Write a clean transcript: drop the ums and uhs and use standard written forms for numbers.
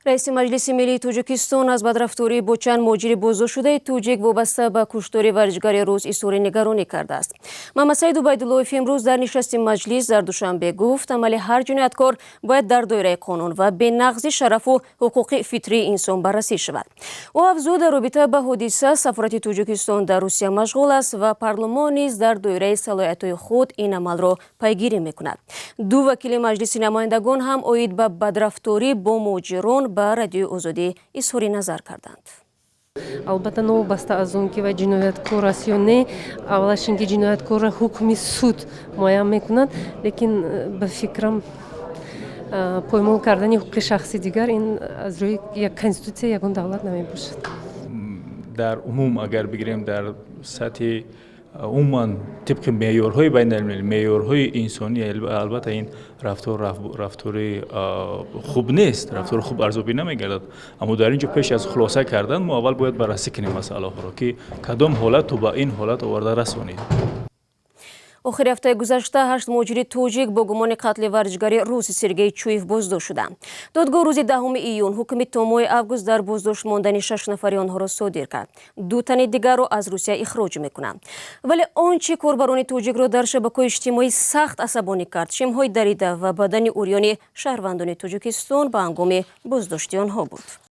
Раиси Маҷлиси миллии Тоҷикистон аз бадрафторӣ бо чанд муҳоҷири боздоштшудаи тоҷик вобаста ба куштори варзишгари рус изҳори нигаронӣ кардааст. Мамадсаид Убайдуллоев имрӯз дар нишасти маҷлис дар Душанбе гуфт, амали ҳар ҷинояткор бояд дар доираи қонун ва бе нақзи шарафу ҳуқуқи фитрии инсон баррасӣ шавад. Ӯ афзуд, дар робита ба ҳодиса сафорати Тоҷикистон дар Русия машғул аст ва парлумон низ дар доираи салоҳиятҳои худ ин амалро пайгирӣ мекунад. Ду вакили Маҷлиси намояндагон ҳам оид ба бадрафторӣ бо муҳоҷирон ба Радиои Озодӣ изҳори назар карданд. Албатта, новобаста аз он ки вай ҷинояткор аст ё не, аввалаш ин ки ҷинояткорро ҳукми суд муайян мекунад, лекин ба фикрам, поймол кардани ҳуқуқи шахси дигар ин аз рӯи як конститутсия ягон давлат намебошад. Дар умум агар бигирем, дар сатҳи умуман, тибқи меъёрҳои байналмилалӣ, меъёрҳои инсонӣ, албатта, ин рафтор рафтори хуб нест, рафтори хуб арзёбӣ намегардад. Аммо дар ин ҷо пеш аз хулоса кардан мо аввал бояд баррасӣ кунем масъалаҳоро, ки кадом ҳолат то ба ин ҳолат оварда расонид. Охири ҳафтаи гузашта ҳашт муҳоҷири тоҷик бо гумони қатли варзишгари рус Сергей Чуев боздошт шуданд. Додгоҳ рӯзи 10 июн ҳукми то моҳи август дар боздошт мондани шаш нафари онҳоро содир кард. Ду тани дигарро аз Русия ихроҷ мекунанд. Вале он чӣ корбарони тоҷикро дар шабакаҳои иҷтимоӣ сахт асабонӣ кард, шимҳои дарида ва бадани урёни шаҳрвандони Тоҷикистон ба ҳангоми боздошти онҳо буд.